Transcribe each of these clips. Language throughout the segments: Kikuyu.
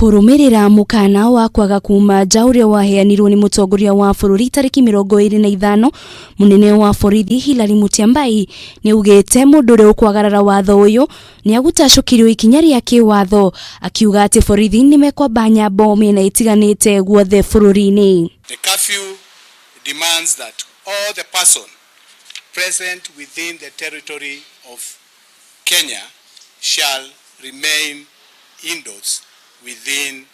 Kũrũmĩrĩra mũkana wa kwaga kuma nja ũrĩa waheanirwo nĩ mũtongoria wa bũrũri tarĩki 25, mũnene wa borithi Hillary Mutyambai nĩ augĩte mũndũ ũrĩa ũkwagarara watho ũyũ nĩ agũtacũkĩrio ikinya rĩa kĩwatho, akiuga atĩ borithi nĩ mekwamba nyambo mĩena ĩtiganĩte guothe bũrũri-inĩ. The curfew demands that all the person present within the territory of Kenya shall remain indoors within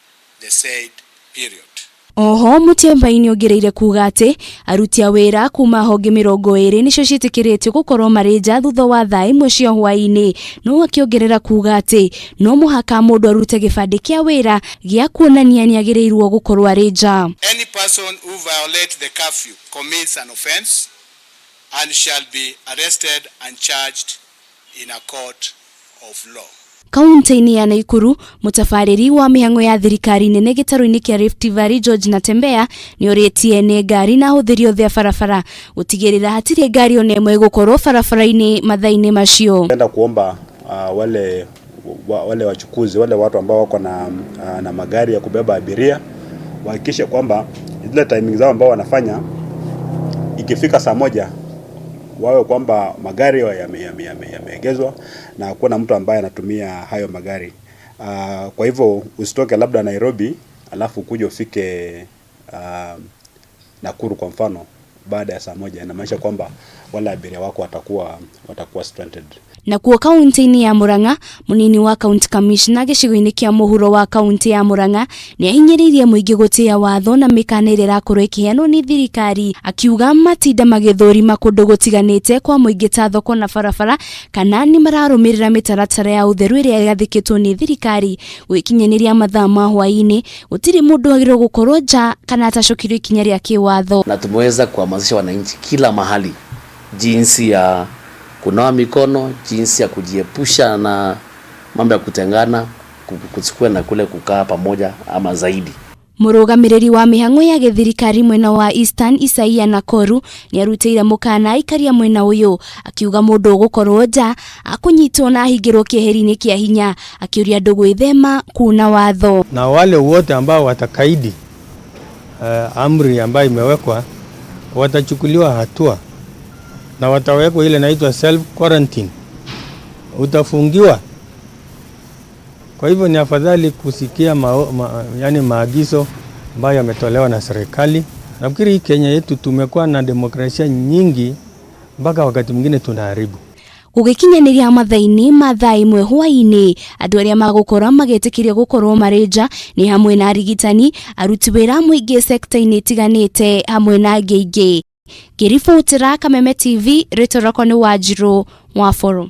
the said period. Oho Mutyambai nĩongereire kuga atĩ aruti a wĩra kuma honge 20 nĩcio ciĩtĩkĩrĩtio gũkorwo marĩ nja thutha wa thaa 1 cia hwaĩ-inĩ, no akĩongerera kuga atĩ no mũhaka mũndũ arute gĩbandĩ kĩa wĩra gĩa kuonania nĩagĩrĩirwo gũkorwo arĩ nja. Any person who violates the curfew commits an offense and shall be arrested and charged in a court of law. Kaunti-inĩ ya Naikuru, mũtabarĩri wa mĩhang'o ya thirikari nene gĩtarũ-inĩ kĩa Rift Valley George Natembeya nĩorĩtie nĩ ngari na ahũthĩri othe a barabara gũtigĩrĩra hatirĩ ngari ona ĩmwe ĩgũkorwo barabara-inĩ mathaa-inĩ macio. Napenda kuomba wale wachukuzi, wale watu ambao wako na magari ya kubeba abiria wahakikishe kwamba zile timing zao ambao wanafanya ikifika saa 1 wawe kwamba magari yameegezwa na hakuna mtu ambaye anatumia hayo magari. Kwa hivyo usitoke labda Nairobi alafu kuja ufike Nakuru kwa mfano baada ya saa 1, inamaanisha kwamba wale abiria wako watakuwa stranded. Nakuo kaunti-inĩ ya Murang'a, mũnini wa county commissioner gĩcigo-inĩ kĩa mũhuro wa kaunti ya Murang'a nĩ ahinyĩrĩirie mũingĩ gũtĩĩa watho na mĩkana ĩrĩa ĩrakorwo ĩkĩheanwo nĩ thirikari, akiuga matinda magĩthũrima kũndũ gũtiganĩte kwa mũingĩ ta thoko na barabara kana nĩ mararũmĩrĩra mĩtaratara ya ũtheru ĩrĩa ĩgathĩkĩtwo nĩ thirikari. Gwĩkinyanĩria mathaa ma hwaĩ-inĩ gũtirĩ mũndũ wagĩrĩirwo gũkorwo nja kana atacũkĩrio ikinya rĩa kĩwatho. Na tumeweza kuhamasisha wananchi kila mahali jinsi ya kunawa mikono, jinsi ya kujiepusha na mambo ya kutengana, kusikue na kule kukaa pamoja ama zaidi. Mũrũgamĩrĩri wa mĩhang'o ya gĩthirikari mwena wa Eastern Isaia Nakoru nĩarutĩire mũkana aikari a mwena ũyũ, akiuga mũndũ ũgũkorwo nja akũnyitwo na ahingĩrwo kĩeheri-inĩ kĩa hinya, akĩũria andũ gwĩthema kuna watho. Na wale wote ambao watakaidi amri ambayo imewekwa watachukuliwa hatua na watawekwa ile inaitwa self quarantine, utafungiwa. Kwa hivyo ni afadhali kusikia maagizo ambayo yametolewa na serikali. Nafikiri hii Kenya yetu tumekuwa na demokrasia nyingi mpaka wakati mwingine tunaharibu. Gũgĩkinyanĩria mathaa-inĩ ma thaa 1 hwaĩ-inĩ, andũ arĩa magũkorwo magĩtĩkĩrio gũkorwo marĩ nja nĩ hamwe na arigitani, aruti wĩra a mũingĩ sekta-inĩ itiganĩte hamwe na angĩ aingĩ. Ngĩribotera Kameme TV, rĩtwa rĩakwa nĩ Wanjirũ wa Boro.